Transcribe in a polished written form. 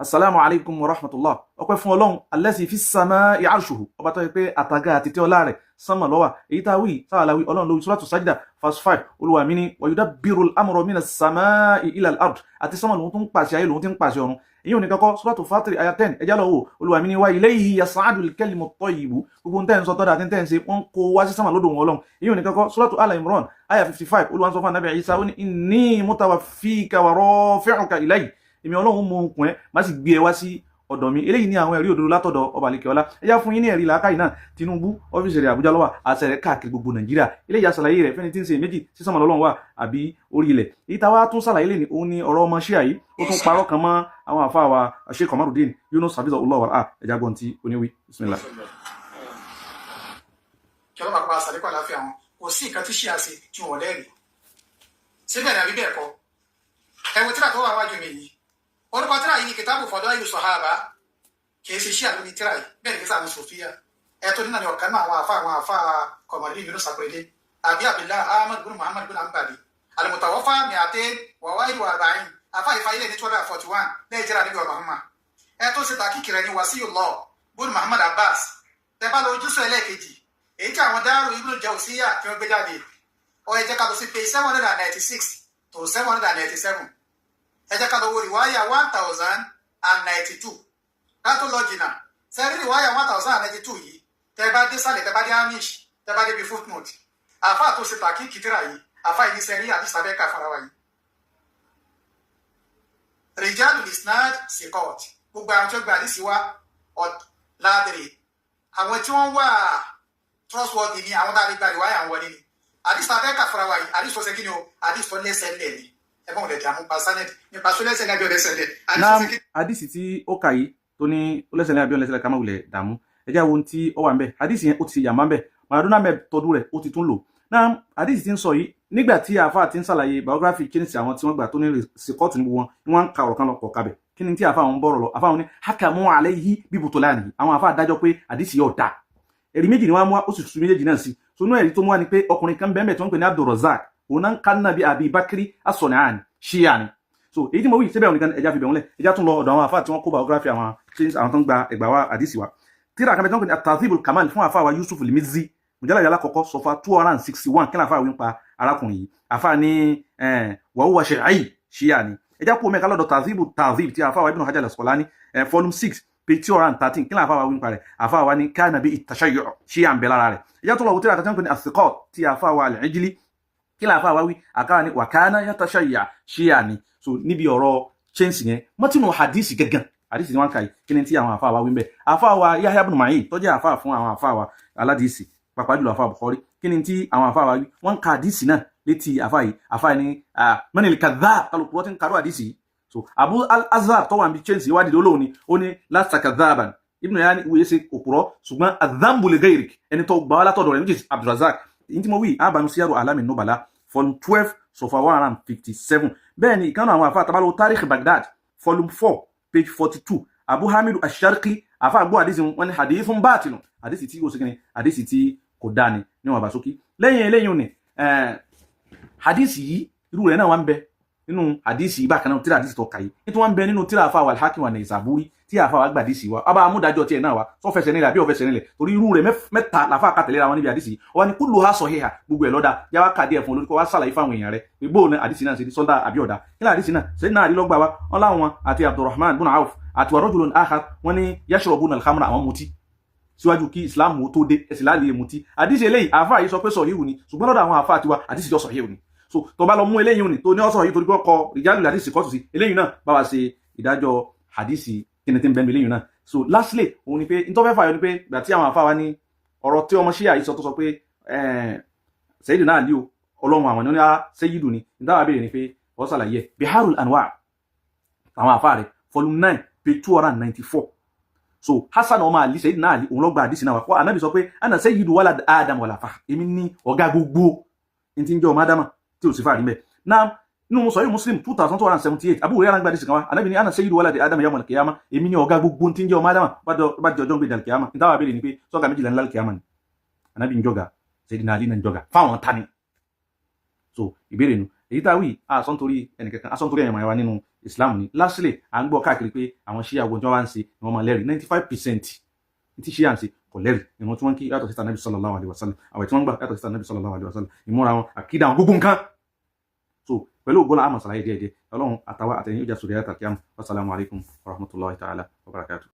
Asalaamu alaykum wa rahmatullah. Ọpẹ́ fún Ọlọ́run allazi fi samai arshuhu, ọba tó yẹ pé àtàgà àti tẹ́ ọlá rẹ̀ sánmà lọ́wà. Èyí tá a wí sáà láwí, Ọlọ́run lórí Suratu Sajda verse 5. Olúwa mi ní wa yudabbirul amra minas samai ilal ard, àti sánmà lòun tó ń pàṣẹ ayé, lòun tí ń pàṣẹ ọ̀run. Èyí ò ní kakọ́. Suratu Fatiri aya 10, ẹjá lọ wò. Olúwa mi ní wa ilayhi yas'adul kalimu tayyibu, gbogbo ń tẹ́ ń sọ tọ́da àti ń tẹ́ ń ṣe, wọ́n kó wá sí sánmà lódò wọn Ọlọ́run. Èyí ò ní kakọ́. Suratu Al Imran aya 55, Olúwa ń sọ fún Ànábì Isa, ó ní inni mutawaffika wa rafi'uka ilayya, èmi Ọlọ́run mú okùn ẹ má sì gbé ẹ wá sí ọ̀dọ̀ mi. Eléyìí ní àwọn ẹ̀rí òdodo látọ̀dọ̀ ọba àlekè ọlá. Ẹ já fún yín ní ẹ̀rí làákàyè náà. Tinubu, ọ́fíìsì rẹ̀ Àbújá lọ́wọ́, àṣẹ rẹ̀ káàkiri gbogbo Nàìjíríà. Eléyìí àṣàlàyé rẹ̀ fẹ́ni tí ń ṣe méjì sí sánmà lọ́lọ́run wà àbí orí ilẹ̀. Èyí táwa tún ṣàlàyé lè ní òun ní ọ̀rọ̀ ọmọ ṣíà yìí. Ó tún parọ́ kan mọ́ àwọn àfa wa Sheikh Kamarudin Yunus hafizahullah wàrà. Ẹ̀já gbọ́n tí oníwí. Bismillah. Kí ọlọ́pàá pa àṣàlékún àláfíà wọn. Kò sí nǹkan tí ṣíà ṣe tí wọn lẹ́rìí síbẹ̀ ní àbí bẹ́ẹ̀ kọ́. Ẹ wo tíra tó wà wájú mi yìí. Orúkọ tíra yìí ni Kitabu Fadailu Sahaba. Kì í ṣe ṣíà lóní tíra yìí, bẹ́ẹ̀ ni kì í ṣe àwọn sòfíà. Ẹ tó nínú ọ̀kan náà àwọn àfa Kọmọdé Yunus Akorede àbí Abdullah Ahmad bin Muhammad bin Ambali al-mutawaffa mi'atain wa wahid wa arba'in. Àfa ìfa ilé ní 241 lẹ́yìn tíra níbi ọ̀rọ̀ Muhammad. Ẹ tó ṣe tàkìkì rẹ̀ ní Wasiyullah bin Muhammad Abbas. Tẹ bá lọ ojúṣe ẹlẹ́ẹ̀kejì, èyí tí àwọn Dáàrú Ibn Jawziyya tí wọ́n gbé jáde, ó ẹ jẹ́ ká lọ sí page 796 to 797. Ẹ jẹ́ ká lọ wo rìwáyà 1092. Ká tó lọ jìnnà sẹ́rí, rìwáyà 1092 yìí, tẹ́ bá dé sálẹ̀, tẹ́ bá dé amish, tẹ́ bá débi footnote, àfa tó ṣe tàkì kìtìrà yìí, àfa yìí ní sẹ́rí àti sàbẹ́ka fara wa yìí, rijalul isnad sikot, gbogbo àwọn tí wọ́n gba àdìsí wa ládìrí, àwọn tí wọ́n wà trustworthy ni, àwọn tá a lè gba rìwáyà wọlé ni. Àdìsí sàbẹ́ka fara wa yìí, àdìsí tó ṣe kí ni o? Àdìsí tó lẹ́sẹ̀ lẹ̀ ni. Ẹ̀gbọ́n rẹ̀ dààmú pa sanad nípa tó lẹ́sẹ̀ ní abẹ́ ọ̀lẹ́sẹ̀ lẹ̀. Náà àdìsí tí ó kà yìí tó ní ó lẹ́sẹ̀ ní abẹ́ ọ̀lẹ́sẹ̀ lẹ̀, ká má wulẹ̀ dààmú. Ẹ jẹ́ àwọn ohun tí ó wà ń bẹ̀. Àdìsí yẹn, ó ti ṣe yàmbá ń bẹ̀. Maradona mẹ́ tọdún rẹ̀, ó ti tún lò náà. Àdìsí tí ń sọ yìí, nígbà tí àáfàá ti ń ṣàlàyé biography kínísì àwọn tí wọ́n gbà tó ní sìkọ́ọ̀tù ní gbogbo wọn ni wọ́n ń ka ọ̀rọ̀ kan lọ kọ̀ kabẹ̀. Kí ni tí àáfàá wọn bọ̀rọ̀ lọ? Àáfàá wọn ní hakamu alayhi bibutulani. Àwọn àáfàá dájọ́ pé àdìsí yóò da. Ẹ̀rí méjì ni wọ́n mú wá, ó sì tún méjèèjì náà sí. Sonú ẹ̀rí tó mú wá ni pé ọkùnrin kan bẹ́ẹ̀ tí wọ́n ń pè ní Abdulrazak, òun náà ń ká nàbí Abi Bakri asọ̀nàánì, ṣíà ni. So èyí tí mo wí síbẹ̀ òun nìkan, ẹja fi bẹ̀ wọ́n lẹ̀. Ẹja tún lọ ọ̀dọ̀ àwọn àfáà tí wọ́n kó biography àwọn tó ń gba ẹgbà wa àdìsí wa. Tíra kan bẹ tí wọ́n pè ní At-Tahdhibul Kamal fún àfáà wa Yusuf Al-Mizzi, mujallad alákọ̀ọ́kọ́, sọfà 261. Kí ni àfáà wí ń pa arákùnrin yìí? Àfáà ní wa huwa shi'i, ṣíà ni. Ẹja kú mẹ́ka lọ́dọ̀ Tahdhibu Tahdhib tí àfáà wa Ibn Hajar al-Asqalani, volume 6, page 213. Kí ni àfáà wa wí ń pa rẹ̀? Àfáà wa ní kana bi at-tashayyu', ṣíà ń bẹ lára rẹ̀. Ẹja tó lọ wò tíra kan tí wọ́n pè ní As-Siqat tí àfáà wa Al-Ijli. Kí ni àfáà wa wí? Àkáà ní wa kana yatashayya, ṣíà ni. So níbi ọ̀rọ̀ chains yẹn, mọ́tínú hadisi gangan, hadisi ni wọ́n ń kà yìí, kí ni tí àwọn àfáà wa wí ń bẹ̀? Àfáà wa Yahya ibn Ma'in tó jẹ́ àfáà fún àwọn àfáà wa aládìsí, pàápàá jùlọ àfáà Bukhari, kí ni tí àwọn àfáà wa wí? Wọ́n ń ka hadisi náà létí àfáà yìí. Àfáà ní manil kadhab, kálukú tí ń karú hadisi yìí. So Abu al-Azhar tó wà níbi chains ìwádìí olóhùn ni ó ní lasta kadhaban, Ibn Yahya ní wòye ṣe òpùrọ́, ṣùgbọ́n adhambu li ghayrik, ẹni tó gbà wá látọ̀dọ̀ rẹ̀, which is Abdulrazak. Ní tí mo wí abanu Siyaru Alami Nubala, volume 12, sọfà 157. Bẹ́ẹ̀ ni ìkànnì àwọn àfa tabalo Tarikh Baghdad, volume 4, page 42, Abu Hamidu Asharqi, àfa àgbọ̀ àdìsí wọn ni hadithun batilun, àdìsí tí kò sí kíni, àdìsí tí kò dáa ni níwọ̀n àbá sókí. Lẹ́yìn eléyìí ni hadisi yìí, irú rẹ̀ náà wà ń bẹ nínú hadisi yìí bákan náà. Tíra hadisi tó kà yìí nítorí wọn ń bẹ nínú tíra àfa wa Al-Hakim wa Naisaburi tí àfa wa gba hadisi wa ọba amúdájọ́ tiẹ̀ náà wa sọ fẹsẹ̀ nílẹ̀ àbí ọ̀fẹsẹ̀ nílẹ̀, torí irú rẹ̀ mẹ́ta làfa kàtẹ́lẹ́ ra wọn níbi hadisi yìí. Wọn ni kulluha sahiha, gbogbo ẹ̀ lọ́dà. Yàrá kàdí ẹ̀ fún olórí kọ́ wá sàlàyé fáwọn èèyàn rẹ̀ pé bóun ní hadisi náà ṣe sọ́dà àbí ọ̀dà. Kí ni hadisi náà? Sẹ́yìn náà àdìlọ́gba wa wọn láwọn àti Abdurrahman bùnà Auf àti wa rajulun akhar, wọn ní yashrabuna al-khamra, àwọn mutí síwájú kí Islam tó dé, ẹ̀sìn láàlè mutí. Àdìsí eléyìí, àáfàá yìí sọ pé sọ̀híhù ni, ṣùgbọ́n lọ́dọ̀ àwọn àáfàá tiwa, àdìsí jọ sọ̀híhù ni. So tó bá lọ mú eléyìí ni tó ní ọ̀sọ̀ yìí, torí pé ọkọ̀ ìjálù àdìsí kọ́tù sí eléyìí náà, bá wa ṣe ìdájọ́ àdìsí kí ni tí ń bẹ́ẹ̀ eléyìí náà. So lastly, òun ni pé nítorí fẹ́ fàyọ ni pé ìgbà tí àwọn àáfàá wa ní ọ̀rọ̀ tí ọmọ ṣíà yìí sọ, tó sọ pé Sayyidina náà lé o, Ọlọ́run àwọn ní Sayyidu ni. Nítorí àbẹ̀rẹ̀ ni pé wọ́n ṣàlàyé Biharul Anwar àwọn àáfàá rẹ̀, volume 9, page 294. So Hasan ọmọ Ali, Sayyidina Ali, òun ló gba àdìsí náà wá kọ́. Anabi sọ pé ana sayyidu walad Adam wala fakhr, èmi ní ọ̀gá gbogbo ní ti ń jẹ́ ọmọ Adama tí ò sí fàárí mbẹ́. Náà nínú Sahih Muslim 2278, Abu Hurairah gba àdìsí kan wá. Anabi ní ana sayyidu walad Adam yawm al-qiyamah, èmi ní ọ̀gá gbogbo tí ń jẹ́ ọmọ Adama bá di ọjọ́ ń gbé dal-qiyamah. Ní táwọn abẹ́rẹ́ ni pé sọ́gà méjìlá ńlá al-qiyamah ni anabi ń jọga, Sayyidina Ali náà ń jọga fáwọn tani. So ìbéèrè nu. Èyí tá a wí, àsọ nítorí ẹnìkankan, àsọ nítorí ẹ̀yàn wa nínú Islam ni. Lastly, à ń gbọ́ káàkiri pé àwọn ṣíà ogun tí wọ́n bá ń ṣe ni wọ́n máa lẹ́rìí. 95% tí ṣíà ń ṣe kò lẹ́rìí. Ìrun tí wọ́n ń kí yàtọ̀ sí tànàbí sallallahu alaihi wasallam, àwẹ̀ tí wọ́n ń gbà yàtọ̀ sí tànàbí sallallahu alaihi wasallam, ìmúra wọn, àkídà wọn, gbogbo nǹkan. So pẹ̀lú ògbọ́n àmọ̀ sàlàyé díẹ̀ díẹ̀. Ọlọ́run àtàwọn àtẹ̀yìn yóò jà sórí ayé àtàkíyàmù. Wassalamu alaikum warahmatullahi ta'ala wabarakatuh.